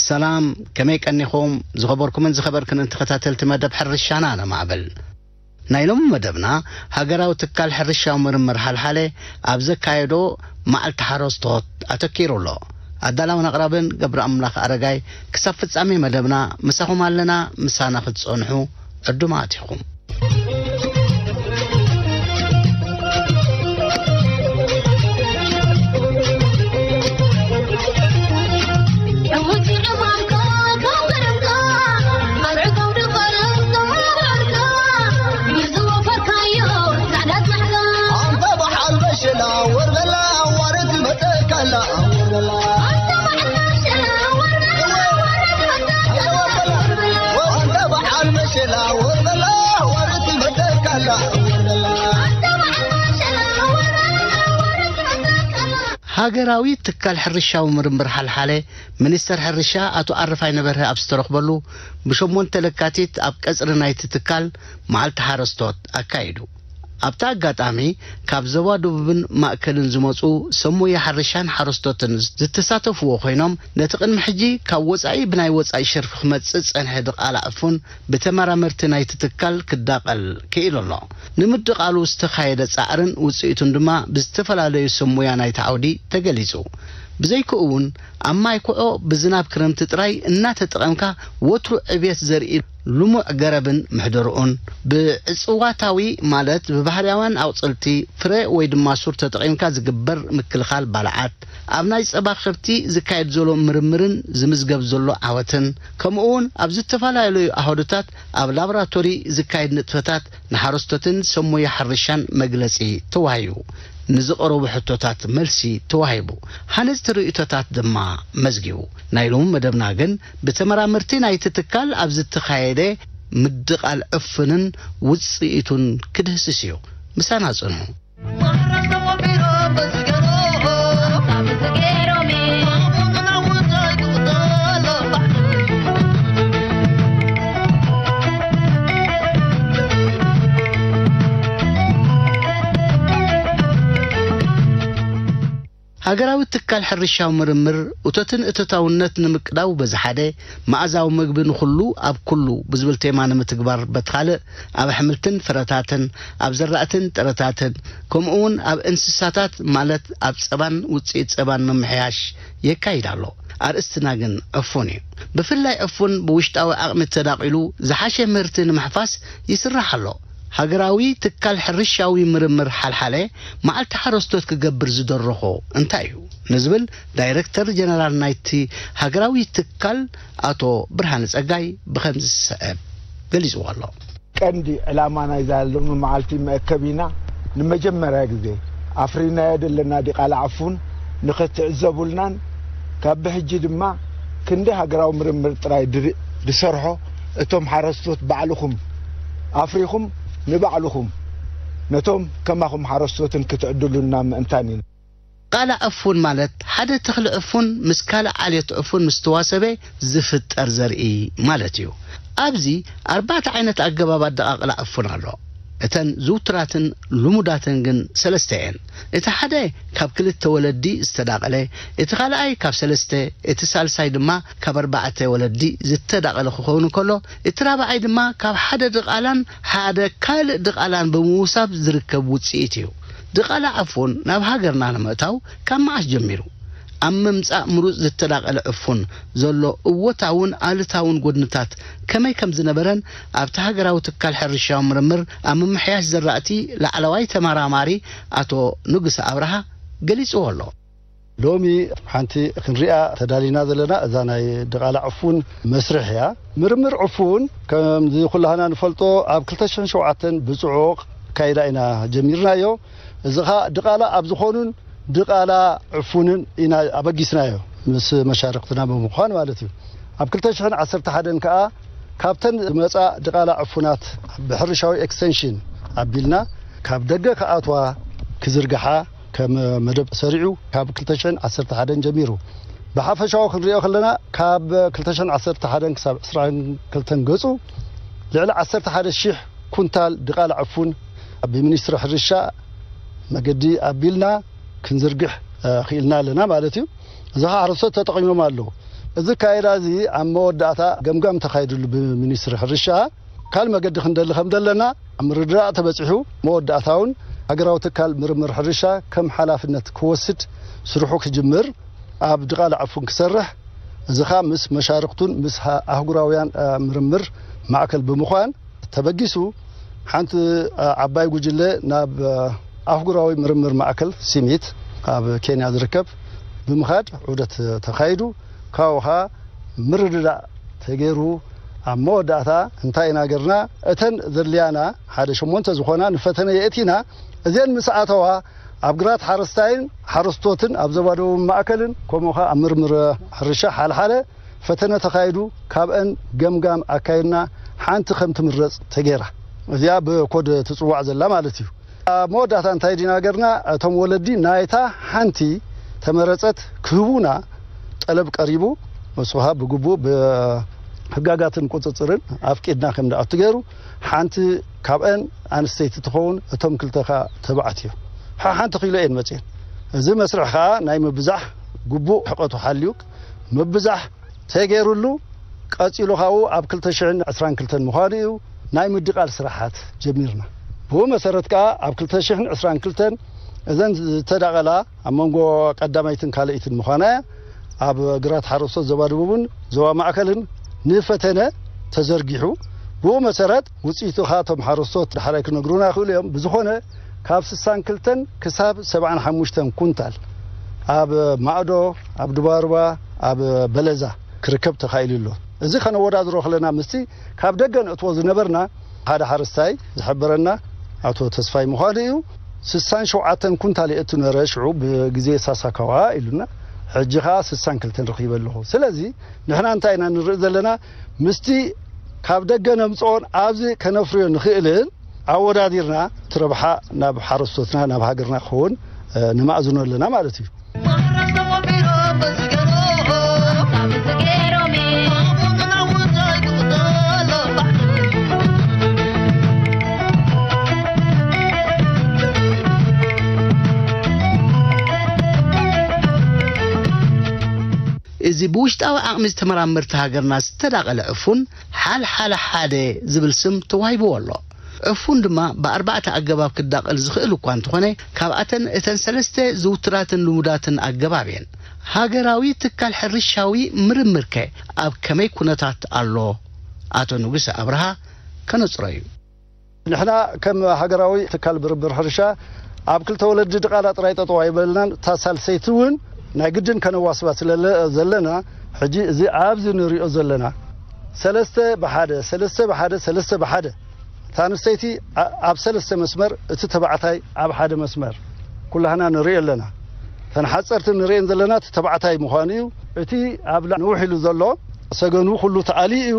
ሰላም፣ ከመይ ቀኒኹም? ዝኸበርኩምን ዝኸበርክንን ተኸታተልቲ መደብ ሕርሻና ነማዕብል። ናይ ሎሚ መደብና፣ ሃገራዊ ትካል ሕርሻዊ ምርምር ሓልሓለ ኣብ ዘካየዶ መዓልቲ ሓረስቶት ኣተኪሩ ኣሎ። ኣዳላውን ኣቕራብን ገብረ ኣምላኽ ኣረጋይ። ክሳብ ፍጻሜ መደብና ምሳኹም ኣለና። ምሳና ክትጸንሑ ዕዱማት ኢኹም። ሃገራዊ ትካል ሕርሻዊ ምርምር ሓልሓለ፣ ሚኒስተር ሕርሻ ኣቶ ኣረፋይነ በርሀ ኣብ ዝተረኽበሉ፣ ብሸሞንተ ለካቲት ኣብ ቀጽሪ ናይቲ ትካል መዓልቲ ሓረስቶት ኣካይዱ። ኣብቲ ኣጋጣሚ፣ ካብ ዞባ ደቡብን ማእከልን ዝመጹ ሰብ ሞያ ሕርሻን ሓረስቶትን ዝተሳተፍዎ ኮይኖም፣ ነቲ ቅድሚ ሕጂ ካብ ወጻኢ ብናይ ወጻኢ ሸርፊ ክመጽእ ዝጸንሐ ድቓላ ዕፉን ብተመራመርቲ ናይቲ ትካል ክዳቐል ክኢሉ ኣሎ። ንምድቓሉ ዝተኻየደ ጻዕርን ውጽኢቱን ድማ ብዝተፈላለዩ ሰብ ሞያ ናይቲ ዓውዲ ተገሊጹ። ብዘይክኡ እውን ኣብ ማይ ኩዖ ብዝናብ ክረምቲ ጥራይ እናተጠቐምካ ወትሩ ዕብየት ዘርኢ ልሙዕ ገረብን ምሕደርኡን፣ ብእጽዋታዊ ማለት ብባህርያውያን ኣቑጽልቲ፣ ፍረ ወይ ድማ ሱር ተጠቒምካ ዝግበር ምክልኻል ባልዓት፣ ኣብ ናይ ጸባ ከብቲ ዝካየድ ዘሎ ምርምርን ዝምዝገብ ዘሎ ዓወትን፣ ከምኡ እውን ኣብ ዝተፈላለዩ ኣሃዱታት ኣብ ላቦራቶሪ ዝካየድ ንጥፈታት ንሓረስቶትን ሰብ ሞያ ሕርሻን መግለጺ ተዋሂቡ። ንዝቐረቡ ሕቶታት መልሲ ተዋሂቡ። ሃነጽቲ ርእይቶታት ድማ መዝጊቡ። ናይ ሎሚ መደብና ግን ብተመራመርቲ ናይቲ ትካል ኣብ ዝተኻየደ ምድቓል ዕፉንን ውጽኢቱን ክድህስስ እዩ። ምሳና ጽንሑ። ሃገራዊ ትካል ሕርሻዊ ምርምር፣ እቶትን እቶታውነት ንምቅዳው በዚ ሓደ፣ መኣዛዊ ምግቢ ንኹሉ ኣብ ኩሉ ብዝብል ቴማ ንምትግባር በቲ ካልእ፣ ኣብ ኣሕምልትን ፍረታትን፣ ኣብ ዘራእትን ጥረታትን፣ ከምኡ እውን ኣብ እንስሳታት ማለት ኣብ ጸባን ውጽኢት ጸባን ምምሕያሽ የካይድ ኣሎ። ኣርእስትና ግን ዕፉን እዩ። ብፍላይ ዕፉን ብውሽጣዊ ዓቕሚ ተዳቒሉ ዝሓሸ ምህርቲ ንምሕፋስ ይስራሕ ኣሎ። ሃገራዊ ትካል ሕርሻዊ ምርምር ሓልሓለ መዓልቲ ሓረስቶት ክገብር ዝደረኾ እንታይ እዩ ንዝብል ዳይረክተር ጀነራል ናይቲ ሃገራዊ ትካል ኣቶ ብርሃነ ጸጋይ ብኸምዚ ዝስዕብ ገሊጽዎ ኣሎ። ቀንዲ ዕላማ ናይዛ ሎሚ መዓልቲ መእከቢና ንመጀመርያ ግዜ ኣፍሪናዮ ዘለና ዲቓላ ዕፉን ንኽትዕዘቡልናን ካብ ብሕጂ ድማ ክንዲ ሃገራዊ ምርምር ጥራይ ድር-፣ ድሰርሖ እቶም ሓረስቶት ባዕልኹም ኣፍሪኹም ንባዕልኹም ነቶም ከማኹም ሓረስቶትን ክትዕድሉና ምእንታን ኢና። ቃላ ዕፉን ማለት ሓደ ተኽሊ ዕፉን ምስ ካልእ ዓሌት ዕፉን ምስ ተዋሰበ ዝፍጠር ዘርኢ ማለት እዩ። ኣብዚ ኣርባዕተ ዓይነት ኣገባብ ኣደቓቕላ ዕፉን ኣሎ። እተን ዝውቱራትን ልሙዳትን ግን ሰለስተ እየን። እቲ ሓደ ካብ ክልተ ወለዲ ዝተዳቐለ፣ እቲ ካልኣይ ካብ ሰለስተ፣ እቲ ሳልሳይ ድማ ካብ ኣርባዕተ ወለዲ ዝተዳቐለ ክኸውን እንከሎ፣ እቲ ራብዓይ ድማ ካብ ሓደ ድቓላን ሓደ ካልእ ድቓላን ብምውሳብ ዝርከብ ውጽኢት እዩ። ድቓላ ዕፉን ናብ ሃገርና ንምእታው ካብ መዓስ ጀሚሩ? ኣብ ምምጻእ ምሩጽ ዝተዳቐለ ዕፉን ዘሎ እወታውን ኣሉታውን ጎድንታት ከመይ ከም ዝነበረን ኣብቲ ሃገራዊ ትካል ሕርሻዊ ምርምር ኣብ ምምሕያሽ ዘራእቲ ላዕለዋይ ተመራማሪ ኣቶ ንጉሰ ኣብርሃ ገሊጽዎ ኣሎ። ሎሚ ሓንቲ ክንሪኣ ተዳሊና ዘለና እዛ ናይ ድቓላ ዕፉን መስርሕ እያ። ምርምር ዕፉን ከምዚ ኩላህና ንፈልጦ ኣብ ክልተ ሽሕን ሸውዓተን ብጽዑቕ ኣካይዳ ኢና ጀሚርናዮ። እዚ ኸኣ ድቓላ ኣብ ዝኾኑን ድቓላ ዕፉንን ኢና ኣበጊስናዮ፣ ምስ መሻርክትና ብምዃን ማለት እዩ። ኣብ ክልተ ሽሕን ዓሰርተ ሓደን ከኣ ካብተን ዝመጻ ድቓላ ዕፉናት ብሕርሻዊ ኤክስቴንሽን ኣቢልና ካብ ደገ ክኣትዋ ክዝርግሓ ከም መደብ ሰሪዑ ካብ ክልተ ሽሕን ዓሰርተ ሓደን ጀሚሩ። ብሓፈሻዊ ክንሪኦ ከለና ካብ ክልተ ሽሕን ዓሰርተ ሓደን ክሳብ ዕስራን ክልተን ገጹ ልዕሊ ዓሰርተ ሓደ ሺሕ ኩንታል ድቓላ ዕፉን ብሚኒስትሪ ሕርሻ መገዲ ኣቢልና ክንዝርግሕ፣ እ፣ ክኢልና ኣለና ማለት እዩ። እዚ ኸዓ ሓረስቶት ተጠቒሞም ኣለዉ። እዚ ኣካይዳ እዚ ኣብ መወዳእታ ገምጋም ተኻይድሉ ብሚኒስትሪ ሕርሻ ካል መገዲ ክንደሊ ከም ዘለና ኣብ ምርድዳእ ተበጺሑ፣ መወዳእታ እውን ሃገራዊ ትካል ምርምር ሕርሻ ከም ሓላፍነት ክወስድ ስርሑ ክጅምር ኣብ ድቓላ ዕፉን ክሰርሕ፣ እዚ ኸኣ ምስ መሻርክቱን ምስ ሃ-፣ ኣህጉራውያን፣ እ፣ ምርምር ማእከል ብምዃን ተበጊሱ፣ ሓንቲ፣ እ፣ ዓባይ ጉጅለ ናብ፣ እ፣ ኣህጉራዊ ምርምር ማእከል ሲሚት ኣብ ኬንያ ዝርከብ ብምኻድ ዑደት ተኻይዱ፣ ካብኡ ኸኣ ምርድዳእ ተገይሩ፣ ኣብ መወዳእታ እንታይ ኢና ገርና? እተን ዘድልያና ሓደ ሸሞንተ ዝኾና ንፈተነ የእቲና። እዘን ምስ ኣተዋ ኣብ ግራት ሓረስታይን ሓረስቶትን ኣብ ዞባ ደቡብ ማእከልን ከምኡ ኸኣ ኣብ ምርምር ሕርሻ ሓልሓለ ፈተነ ተኻይዱ፣ ካብአን ገምጋም ኣካይድና ሓንቲ ከም ትምረጽ ተገይራ። እዚኣ ብኮድ ትጽዋዕ ዘላ ማለት እዩ። ኣብ መወዳእታ እንታይ ዲና ገርና? እቶም ወለዲ ናይታ ሓንቲ ተመረጸት ክህቡና ጠለብ ቀሪቡ፣ ንሱ ኸኣ ብግቡእ ብህጋጋትን ቁጽጽርን ኣፍቂድና ከም ደኣቱ ገይሩ፣ ሓንቲ ካብአን ኣንስተይቲ ትኸውን፣ እቶም ክልተ ኸኣ ተባዕትዮ። ሓሓንቲ ኪሎ እየን መጽየን። እዚ መስርሕ ኸኣ ናይ ምብዛሕ ግቡእ ሕቐቱ ሓልዩ ምብዛሕ ተገይሩሉ፣ ቀጺሉ ካብኡ ኣብ ክልተ ሽሕን ዕስራን ክልተን ምዃኑ እዩ፣ ናይ ምድቓል ስራሓት ጀሚርና። ብኡ መሰረት ከኣ ኣብ ክልተ ሽሕን ዕስራን ክልተን እዘን ዝተዳቐላ ኣብ መንጎ ቀዳማይትን ካልኣይትን ምዃና እያ፣ ኣብ ግራት ሓረስቶት ዞባ ደቡብን ዞባ ማእከልን ንፈተነ ተዘርጊሑ። ብኡ መሰረት ውጽኢቱ ከኣ እቶም ሓረስቶት ዳሕራይ ክነግሩና ይኽእሉ እዮም። ብዝኾነ ካብ ስሳን ክልተን ክሳብ ሰብዓን ሓሙሽተን ኩንታል ኣብ ማእዶ፣ ኣብ ድባርባ፣ ኣብ በለዛ ክርከብ ተኻኢሉ ኣሎ። እዚ ከነወዳድሮ ከለና ምስቲ ካብ ደገ ነእትዎ ዝነበርና ሓደ ሓረስታይ ዝሕበረና ኣቶ ተስፋይ ምዃኑ እዩ። ስሳን ሸውዓተን ኩንታል የእቱ ነረ ሽዑ ብግዜ ሳሳካዋ ኢሉና። ሕጂ ኸኣ ስሳን ክልተን ረኺበ ኣለኹ። ስለዚ ንሕና እንታይ ኢና ንርኢ ዘለና? ምስቲ ካብ ደገ ነምጽኦን ኣብዚ ከነፍርዮ ንኽእልን ኣወዳዲርና እቲ ረብሓ ናብ ሓረስቶትና፣ ናብ ሃገርና ክኸውን፣ እ፣ ንማእዝኖ ኣለና ማለት እዩ። እዚ ብውሽጣዊ ዓቕሚ ዝተመራመርቲ ሃገርና ዝተዳቐለ ዕፉን ሓልሓለ ሓደ ዝብል ስም ተዋሂብዎ ኣሎ። ዕፉን ድማ ብኣርባዕተ ኣገባብ ክዳቐል ዝኽእል እኳ እንተኾነ፣ ካብኣተን እተን ሰለስተ ዝውቱራትን ልሙዳትን ኣገባብ እየን። ሃገራዊ ትካል ሕርሻዊ ምርምርከ ኣብ ከመይ ኩነታት ኣሎ? ኣቶ ንጉሰ ኣብርሃ ከነጽሮ እዩ። ንሕና ከም ሃገራዊ ትካል ብርብር ሕርሻ ኣብ ክልተ ወለዲ ድቓላ ጥራይ ጠጠው ኣይበልናን። እታ ሳልሰይቲ እውን ናይ ግድን ከነዋስባ ስለ ዘለ-፣ ዘለና፣ ሕጂ እዚ ኣብዚ ንሪኦ ዘለና ሰለስተ ብሓደ፣ ሰለስተ ብሓደ፣ ሰለስተ ብሓደ፣ እታ ኣንስተይቲ ኣ-፣ ኣብ ሰለስተ መስመር፣ እቲ ተባዕታይ ኣብ ሓደ መስመር፣ ኩላህና ንሪኦ ኣለና። እተን ሓፀርቲ ንሪኤን ዘለና እቲ ተባዕታይ ምዃኑ እዩ። እቲ ኣብ ላ-፣ ንውሕ ኢሉ ዘሎ ሰገኑ ኩሉ ተኣልዩ እዩ።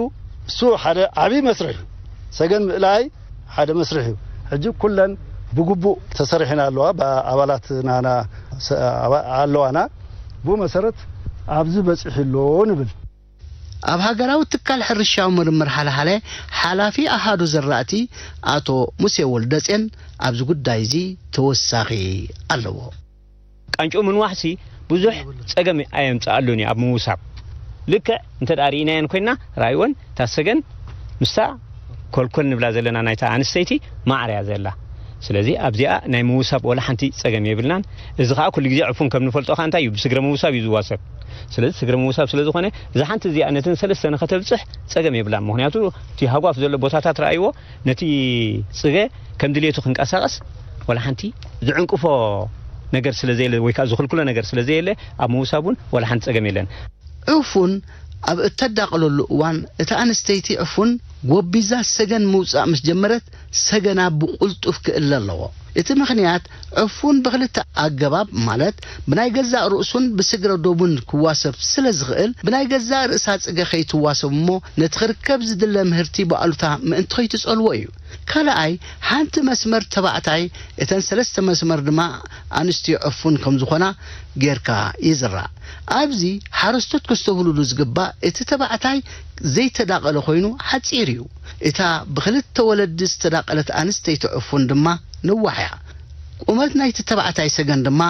እሱ ሓደ ዓብዪ መስርሕ እዩ። ሰገን ምእላይ ሓደ መስርሕ እዩ። ሕጂ ኩለን ብግቡእ ተሰሪሐን ኣለዋ፣ ብኣባላት ናና ሰ-፣ ኣባ-፣ ኣለዋና። ብኡ መሰረት ኣብዚ በፂሑ ኣሎ ንብል። ኣብ ሃገራዊ ትካል ሕርሻዊ ምርምር ሓለሓለ ሓላፊ ኣሃዱ ዘራእቲ ኣቶ ሙሴ ወልደጼን ኣብዚ ጉዳይ እዚ ተወሳኺ ኣለዎ። ቃንጭኡ ምንዋሕሲ ብዙሕ ጸገም ኣየምጽኣሉን እዩ ኣብ ምውሳብ። ልክዕ እንተ ደኣ ርኢናየን ኮይንና፣ ርኣይወን፣ እታ ሰገን ምስታ ኮልኮል ንብላ ዘለና ናይታ ኣንስተይቲ ማዕረ እያ ዘላ። ስለዚ ኣብዚኣ ናይ ምውሳብ ወላ ሓንቲ ጸገም የብልናን። እዚ ኸኣ ኩሉ ግዜ ዕፉን ከም ንፈልጦ ኸኣ እንታይ እዩ፣ ብስግረ ምውሳብ እዩ ዝዋሰብ። ስለዚ ስግረ ምውሳብ ስለ ዝኾነ፣ እዛ ሓንቲ እዚኣ ነተን ሰለስተ ንኸተብጽሕ ጸገም የብላን። ምኽንያቱ እቲ ሃጓፍ ዘሎ ቦታታት ረኣይዎ፣ ነቲ ጽገ ከም ድሌቱ ክንቀሳቐስ ወላ ሓንቲ ዝዕንቅፎ ነገር ስለ ዘየለ ወይ ከኣ ዝኽልክሎ ነገር ስለ ዘየለ ኣብ ምውሳብ እውን ወላ ሓንቲ ጸገም የለን። ዕፉን ኣብ እተዳቕለሉ እዋን፣ እታ ኣንስተይቲ ዕፉን ጎቢዛ ሰገን ምውጻእ ምስ ጀመረት፣ ሰገና ብቕልጡፍ ክእለ ኣለዎ። እቲ ምኽንያት፣ ዕፉን ብኽልተ ኣገባብ፣ ማለት ብናይ ገዛእ ርእሱን ብስግረ ዶቡን ክዋሰብ ስለ ዝኽእል፣ ብናይ ገዛእ ርእሳ ጽገ ከይትዋሰብ እሞ፣ ነቲ ክርከብ ዝድለ ምህርቲ ብኣሉታ ምእንቲ ከይትጸልዎ እዩ። ካልኣይ፣ ሓንቲ መስመር ተባዕታይ፣ እተን ሰለስተ መስመር ድማ ኣንስትዮ ዕፉን ከም ዝኾና ጌርካ ይዝራእ። ኣብዚ ሓረስቶት ከስተብህሉሉ ዝግባእ፣ እቲ ተባዕታይ ዘይተዳቐለ ኮይኑ ሓጺር እዩ። እታ ብኽልተ ወለዲ ዝተዳቐለት ኣንስተይቲ ዕፉን ድማ ነዋሕ እያ። ቁመት ናይቲ ተባዕታይ ሰገን ድማ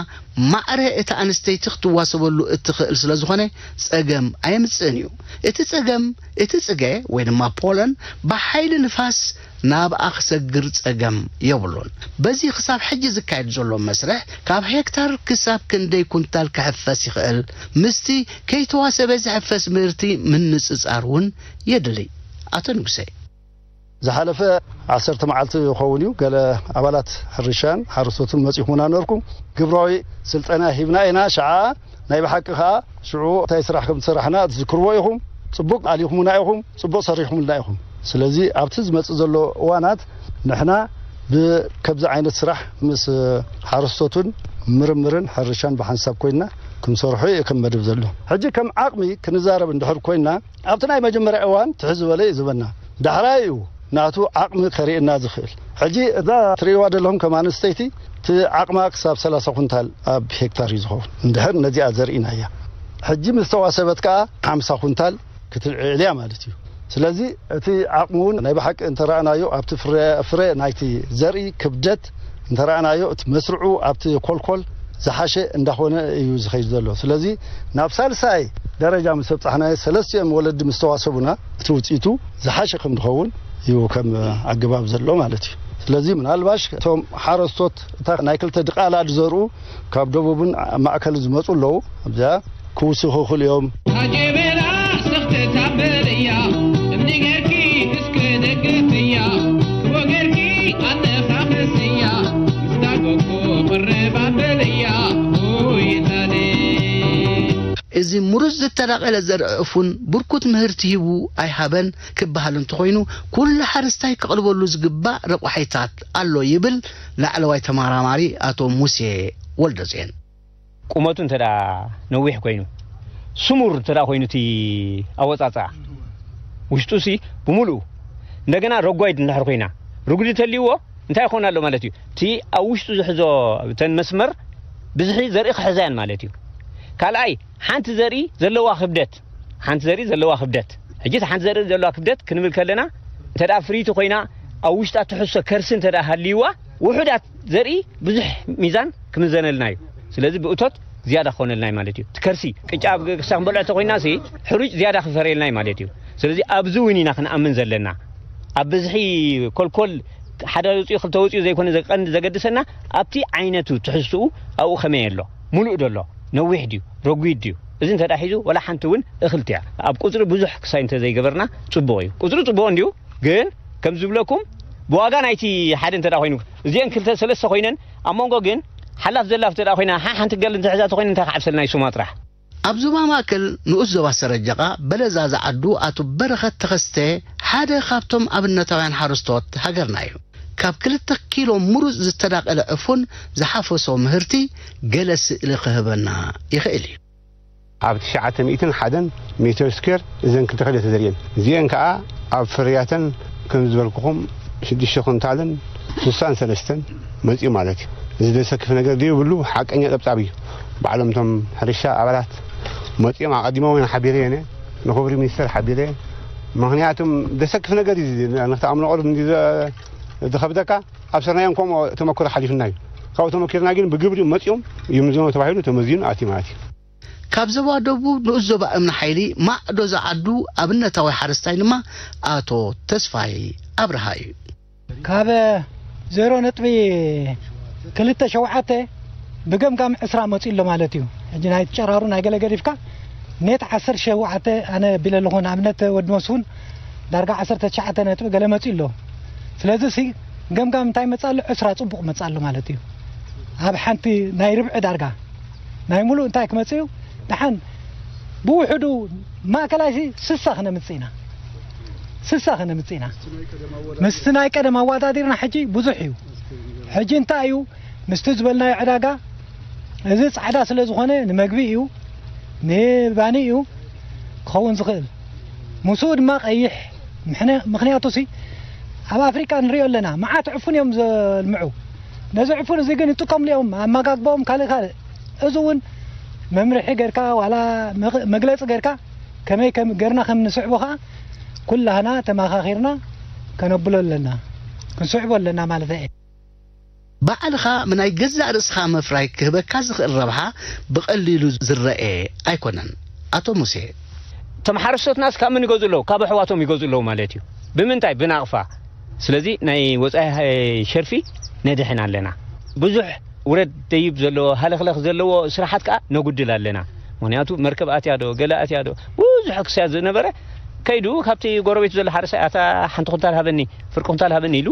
ማዕረ እታ ኣንስተይቲ ክትዋሰበሉ እትኽእል ስለ ዝኾነ ጸገም ኣየምጽእን እዩ። እቲ ጸገም፣ እቲ ጽገ ወይ ድማ ፖለን ብሓይሊ ንፋስ ናብኣ ክሰግር ጸገም የብሉን። በዚ ክሳብ ሕጂ ዝካየድ ዘሎ መስርሕ ካብ ሄክታር ክሳብ ክንደይ ኩንታል ክሕፈስ ይኽእል? ምስቲ ከይተዋሰበ ዝሕፈስ ምህርቲ ምንጽጻር እውን የድሊ። ኣቶ ንጉሰ። ዝሓለፈ ዓሰርተ መዓልቲ ይኸውን እዩ፣ ገለ ኣባላት ሕርሻን ሓረስቶትን መጺኹምና ነበርኩም። ግብራዊ ስልጠና ሂብና ኢና። ሽዓ ናይ ብሓቂ ከኣ ሽዑ እንታይ ስራሕ ከም ዝሰራሕና ትዝክርዎ ኢኹም። ጽቡቕ ኣሊኹምና ኢኹም፣ ጽቡቕ ሰሪሕኩምልና ኢኹም። ስለዚ ኣብቲ ዝመጽእ ዘሎ እዋናት ንሕና ብከምዚ ዓይነት ስራሕ ምስ ሓረስቶትን ምርምርን ሕርሻን ብሓንሳብ ኮይንና ክንሰርሖ እዩ ከም መደብ ዘሎ። ሕጂ ከም ዓቕሚ ክንዛረብ እንድሕር ኮይንና፣ ኣብቲ ናይ መጀመርያ እዋን ትሕዚ ዝበለ እዩ ዝበና። ዳሕራይ እዩ ናቱ ዓቕሚ ከርእየና ዝኽእል። ሕጂ እዛ ትርእይዋ ዘለኹም ከም ኣንስተይቲ፣ እቲ ዓቕማ ክሳብ ሰላሳ ኩንታል ኣብ ሄክታር እዩ ዝኸውን። እንድሕር ነዚኣ ዘርኢናያ፣ ሕጂ ምስ ተዋሰበት ከኣ ሓምሳ ኩንታል ክትልዕል እያ ማለት እዩ። ስለዚ እቲ ዓቕሚ እውን ናይ ብሓቂ እንተረኣናዮ፣ ኣብቲ ፍረ፣ ፍረ ናይቲ ዘርኢ ክብደት እንተረኣናዮ፣ እቲ መስርዑ ኣብቲ ኮልኮል ዝሓሸ እንዳኾነ እዩ ዝኸይድ ዘሎ። ስለዚ ናብ ሳልሳይ ደረጃ ምስ ኣብጻሕናዮ፣ ሰለስቲኦም ወለዲ ምስ ተዋሰቡና፣ እቲ ውጽኢቱ ዝሓሸ ከም ዝኸውን እዩ ከም ኣገባብ ዘሎ ማለት እዩ። ስለዚ ምናልባሽ እቶም ሓረስቶት እታ ናይ ክልተ ድቓላ ዝዘርኡ ካብ ደቡብን ማእከልን ዝመጹ ኣለዉ። ኣብዚኣ ክውስኹ ይኽእሉ እዮም። ኣጀበላ ስኽቲ ታበል እያ፣ እምኒ ጌርኪ እስከ ደገፍ እያ፣ ክቦ ጌርኪ ኣነኻኽስ እያ፣ ምስታ ጎጎ ቅርብ ኣበል እያ። ኡይ ታዴ። እዚ ምሩጽ ዝተዳቐለ ዘርኢ ዕፉን ብርኩት ምህርቲ ሂቡ ኣይሃበን ክበሃል እንተኾይኑ፣ ኩሉ ሓረስታይ ከቕልበሉ ዝግባእ ረቋሒታት ኣሎ ይብል ላዕለዋይ ተመራማሪ ኣቶ ሙሴ ወልደጽዮን። ቁመቱ እንተ ደኣ ነዊሕ ኮይኑ፣ ስሙር እንተ ደኣ ኮይኑ እቲ ኣወጻጽኣ፣ ውሽጡ ሲ ብምሉኡ፣ እንደገና ረጓይድ እንድሕር ኮይና፣ ርጉዲ ተልይዎ እንታይ ይኾን ኣሎ ማለት እዩ? እቲ ኣብ ውሽጡ ዝሕዞ እተን መስመር ብዝሒ ዘርኢ ክሕዛ እየን ማለት እዩ። ካልኣይ፣ ሓንቲ ዘርኢ ዘለዋ ክብደት፣ ሓንቲ ዘርኢ ዘለዋ ክብደት፣ ሕጂ እቲ ሓንቲ ዘርኢ ዘለዋ ክብደት ክንብል ከለና፣ እንተ ደኣ ፍርይቲ ኮይና፣ ኣብ ውሽጣ ትሕሶ ከርሲ እንተ ደኣ ሃልይዋ፣ ውሑዳት ዘርኢ ብዙሕ ሚዛን ክምዘነልና እዩ። ስለዚ ብእቶት ዝያዳ ክኾነልና እዩ ማለት እዩ። እቲ ከርሲ ቅጫ ኣብ ክሳብ ክንበልዖ ተኾይና ሲ፣ ሕሩጭ ዝያዳ ክፈርየልና እዩ ማለት እዩ። ስለዚ ኣብዚ እውን ኢና ክንኣምን ዘለና። ኣብ ብዝሒ ኮልኮል ሓደ ውፅኡ ክልተ ውፅኡ ዘይኮነ ዘቀንዲ ዘገድሰና፣ ኣብቲ ዓይነቱ ትሕዝትኡ ኣብኡ ከመይ ኣሎ፣ ሙሉእ ዶ ኣሎ፣ ነዊሕ ድዩ፣ ረጒድ ድዩ፣ እዚ እንተ ደኣ ሒዙ ወላ ሓንቲ እውን እኽልቲ እያ። ኣብ ቁፅሪ ብዙሕ ክሳይ እንተ ዘይገበርና ፅቡቕ እዩ። ቁፅሪ ፅቡቕ እንድዩ፣ ግን ከም ዝብለኩም ብዋጋ ናይቲ ሓደ እንተ ደኣ ኮይኑ፣ እዚአን ክልተ ሰለስተ ኮይነን ኣብ መንጎ ግን ሓላፍ ዘላፍ እንተ ደኣ ኮይና፣ ሓ-፣ ሓንቲ ገል እንተ ሒዛ ተኾይነ እንታይ ክዓብሰልና እዩ ሱማ ጥራሕ። ኣብ ዞባ ማእከል ንኡስ ዞባ ሰረጀቓ በለዛ ዝዓዱ ኣቶ በረኸት ተኸስተ ሓደ ካብቶም ኣብነታውያን ሓረስቶት ሃገርና እዩ። ካብ ክልተ ኪሎ ምሩጽ ዝተዳቐለ ዕፉን ዝሓፈሶ ምህርቲ ገለ ስእሊ ክህበና ይኽእል እዩ። ኣብ ትሽዓተ ሚእትን ሓደን ሜትር ስኩዌር እዘን ክልተ ክልተ ተዘሪኤን። እዚአን ከኣ ኣብ ፍርያተን ከም ዝበልኩኹም ሽዱሽተ ኩንታልን ስሳን ሰለስተን መጺኡ ማለት እዩ። እዚ ዘሰክፍ ነገር ዘይብሉ ሓቀኛ ጸብጻብ እዩ። ባዕሎም እቶም ሕርሻ ኣባላት መጺኦም ኣቐዲሞም እዮም ሓቢረዮ እየ። ንኽቡር ሚኒስተር ሓቢረ። ምኽንያቱም ዘሰክፍ ነገር እዩ እዚ። ንኽትኣምኖ ቅሩብ እንዲ ዘ-፣ ዝኸብደካ፣ ኣብ ሰርናዮም ከምኡ ተመክሮ ሓሊፍና እዩ። ካብኡ ተመኪርና ግን ብግብሪ መጺኦም ይምዘኑ ተባሂሉ ተመዚኑ ኣትዩ ማለት እዩ። ካብ ዞባ ደቡብ ንኡስ ዞባ እምኒ ሓይሊ ማዕዶ ዝዓዱ ኣብነታዊ ሓረስታይ ድማ ኣቶ ተስፋይ ኣብርሃ እዩ። ካብ ዜሮ ነጥቢ ክልተ ሸውዓተ ብገምጋም ዕስራ መጺኡ ኣሎ ማለት እዩ። ሕጂ ናይ ጨራሩ ናይ ገለ ገዲፍካ ኔት ዓሰርተ ሸውዓተ ኣነ ቢለ ኣለኹ። ንኣብነት ወዲ መስፍን ዳርጋ ዓሰርተ ትሽዓተ ነጥቢ ገለ መጺኡ ኣሎ። ስለዚ ሲ ገምጋም እንታይ መጻ ኣሎ? ዕስራ ጽቡቕ መጻ ኣሎ ማለት እዩ። ኣብ ሓንቲ ናይ ርብዒ ዳርጋ ናይ ሙሉእ እንታይ ክመጽእ እዩ? ደሓን ብውሕዱ ማእከላይ ሲ ስሳ ክነምጽእ ኢና። ስሳ ክነምጽእ ኢና። ምስቲ ናይ ቀደም ኣወዳዲርና ሕጂ ብዙሕ እዩ። ሕጂ እንታይ እዩ? ምስቲ ዝበልናዮ ዕዳጋ፣ እዚ ጻዕዳ ስለ ዝኾነ ንመግቢ እዩ፣ ንባኒ እዩ ክኸውን ዝኽእል። ምስኡ ድማ ቀይሕ፣ ምሕነ-፣ ምኽንያቱ ሲ ኣብ ኣፍሪቃ ንሪኦ ኣለና፣ መዓት ዕፉን እዮም ዘልምዑ። ነዚ ዕፉን እዚ ግን ይጥቀምሉ እዮም፣ ኣመጋግባኦም ካልእ ካልእ። እዚ እውን መምርሒ ጌርካ ዋላ መግ-፣ መግለጺ ጌርካ ከመይ ከም ጌርና ከም ንስዕቦ ኸኣ ኩላህና ተመኻኺርና ከነብሎ ኣለና፣ ክንስዕቦ ኣለና ማለት እየ። ባዕልኻ ብናይ ገዛእ ርእስኻ ምፍራይ ክህበካ ዝኽእል ረብሓ ብቐሊሉ ዝረኤ ኣይኮነን። ኣቶ ሙሴ። እቶም ሓረስቶትናስ ካብ መን ይገዝኡ ኣለዉ? ካብ ኣሕዋቶም ይገዝኡ ኣለዉ ማለት እዩ። ብምንታይ? ብናቕፋ። ስለዚ ናይ ወጻኢ ሃ-፣ ሸርፊ ነድሕን ኣለና። ብዙሕ ውረድ ደይብ ዘለዎ፣ ሃለኽለኽ ዘለዎ ስራሓት ከኣ ነጉድል ኣለና። ምኽንያቱ መርከብ ኣትያ ዶ፣ ገለ ኣትያ ዶ፣ ብዙሕ ክስያ ዝነበረ ከይዱ ካብቲ ጎረቤቱ ዘሎ ሓረስታይ፣ "ኣታ ሓንቲ ኩንታል ሃበኒ፣ ፍርቂ ኩንታል ሃበኒ" ኢሉ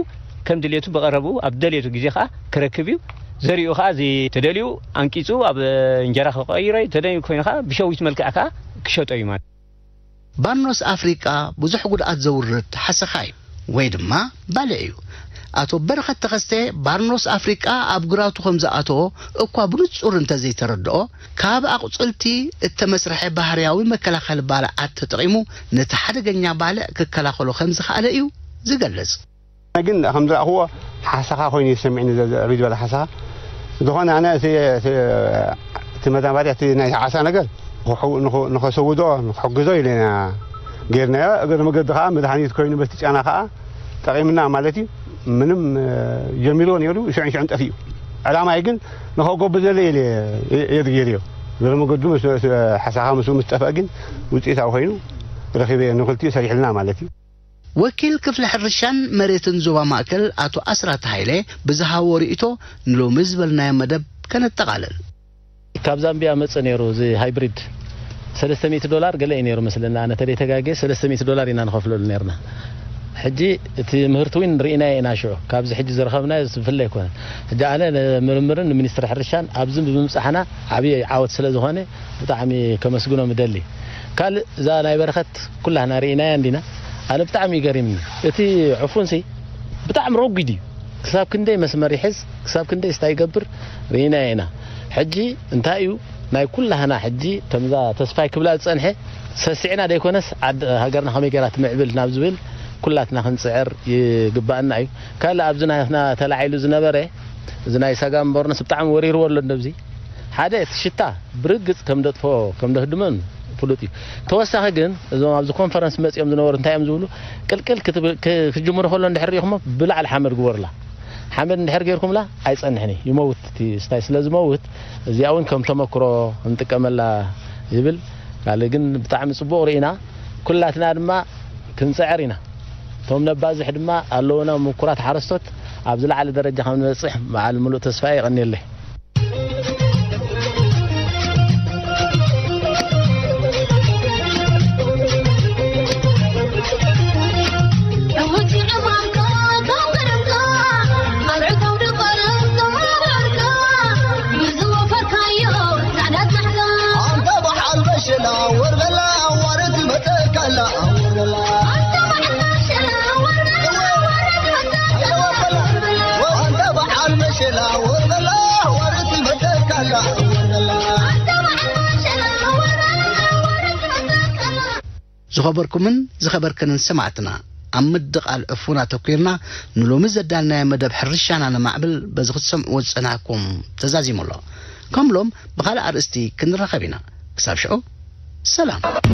ከም ድሌቱ ብቐረቡ ኣብ ደሌቱ ግዜ ከኣ ክረክብ እዩ። ዘሪኡ ከኣ እዚ ተደልዩ ኣንቂጹ ኣብ እንጀራ ክቐይሮ እዩ፣ ተደልዩ ኮይኑ ከኣ ብሸዊት መልክዕ ከኣ ክሸጦ እዩ ማለት። ባርኖስ ኣፍሪቃ ብዙሕ ጉድኣት ዘውርድ ሓሰኻ እዩ፣ ወይ ድማ ባልዕ እዩ። ኣቶ በረኸት ተኸስተ ባርኖስ ኣፍሪቃ ኣብ ግራቱ ከም ዝኣተዎ እኳ ብንጹር እንተዘይተረድኦ፣ ካብ ኣቑጽልቲ እተመስርሐ ባህርያዊ መከላኸሊ ባልዓት ተጠቒሙ ነቲ ሓደገኛ ባልዕ ክከላኸሎ ከም ዝኸኣለ እዩ ዝገልጽ። ግን ከም ዝረኣኽዎ ሓሰኻ ኮይኑ እዩ ዝሰምዕኒ፣ ዘ-፣ ዘ-፣ ዕብይ ዝበለ ሓሰኻ። ዝኾነ ኣነ እቲ፣ እቲ፣ እቲ መዳበርያ፣ እቲ ናይ ዓሳ ነገር ንኽሑ-፣ ንኽ-፣ ንኸሰውድኦ፣ ንክሕግዞ ኢለና ጌርናዮ። እግሪ መገዲ ኸዓ መድሃኒት ኮይኑ በቲ ጨና ኸዓ ጠቒምና ማለት እዩ። ምንም፣ እ፣ ጀሚርዎ ነይሩ፣ ሽዑን ሽዑን ጠፊኡ። ዕላማይ ግን ንኸጎብዘለ ኢለ እየ፣ እየ ገይርዮ። እግሪ መገዱ ምስ፣ ምስ፣ ሓሰኻ ምስኡ ምስ ጠፍአ ግን ውፅኢታዊ ኮይኑ ረኺበዮ፣ ንኽልቲኡ ሰሪሕልና ማለት እዩ። ወኪል ክፍሊ ሕርሻን መሬትን ዞባ ማእከል ኣቶ ኣስራት ሃይለ ብዝሃቦ ርእይቶ ንሎሚ ዝበልናዮ መደብ ከነጠቓልል። ካብ ዛምቢያ መጽእ ነይሩ እዚ ሃይብሪድ ሰለስተ ሚእቲ ዶላር ገለ እዩ ነይሩ መስለኒ፣ ኣነ ተደይተጋጌ ሰለስተ ሚእቲ ዶላር ኢና ንኸፍለሉ ነይርና። ሕጂ እቲ ምህርቲ እውን ርኢናዮ ኢና ሽዑ፣ ካብዚ ሕጂ ዝረኸብናዮ ዝፍለ ኣይኮነን። ሕጂ ኣነ ንምርምርን ንሚኒስትሪ ሕርሻን ኣብዚ ብምብጻሕና ዓብዪ ዓወት ስለ ዝኾነ ብጣዕሚ ከመስግኖም እደሊ። ካልእ እዛ ናይ በረኸት ኩላህና ርኢናያ እንዲና። ኣነ ብጣዕሚ ይገሪምኒ። እቲ ዕፉንሲ ብጣዕሚ ረጒድ እዩ። ክሳብ ክንደይ መስመር ይሕዝ፣ ክሳብ ክንደይ ስታይ ይገብር ርኢናዮ ኢና። ሕጂ እንታይ እዩ ናይ ኩላህና ሕጂ ከምዛ ተስፋይ ክብላ ዝጸንሐ ሰሲዕና ደይኮነስ ዓድ-፣ ሃገርና ከመይ ገይራ ትምዕብል ናብ ዝብል ኩላትና ክንጽዕር ይግባኣና እዩ። ካልእ ኣብዚ ናትና ተላዒሉ ዝነበረ እዚ ናይ ሰጋም ቦርነስ ብጣዕሚ ወሪርዎ ኣሎ እንደብዚ። ሓደ እቲ ሽታ ብርግጽ ከም ደጥፎ ከም ደህድመን ፍሉጥ እዩ። ተወሳኺ ግን እዞም ኣብዚ ኮንፈረንስ መጺኦም ዝነበሩ እንታይ እዮም ዝብሉ? ቅልቅል ክትብል-፣ ክ-፣ ክጅምሩ ከሎ እንድሕር ርኢኹሞ ብላዕሊ ሓመድ ግበሩላ። ሓመድ እንድሕር ገይርኩምላ ኣይጸንሕን እዩ፣ ይመውት። እቲ ስታይ ስለ ዝመውት እዚኣ እውን ከም ተመክሮ ክንጥቀመላ ይብል። ካልእ ግን ብጣዕሚ ጽቡቕ ርኢና፣ ኩላትና ድማ ክንጽዕር ኢና። እቶም ነባዝሕ ድማ ኣለውና ምኩራት ሓረስቶት ኣብ ዝለዓለ ደረጃ ከም ንበጽሕ በዓል ምሉእ ተስፋ እየ። የቐንየለይ። ዝኸበርኩምን ዝኸበርክንን ሰማዕትና፣ ኣብ ምድቓል ዕፉን ኣተኲርና ንሎሚ ዘዳልናዮ መደብ ሕርሻና ነማዕብል በዚ ክትሰምዕዎ ዝጸናሕኩም ተዛዚሙ ኣሎ። ከም ሎም ብኻልእ ኣርእስቲ ክንራኸብ ኢና። ክሳብ ሽዑ ሰላም።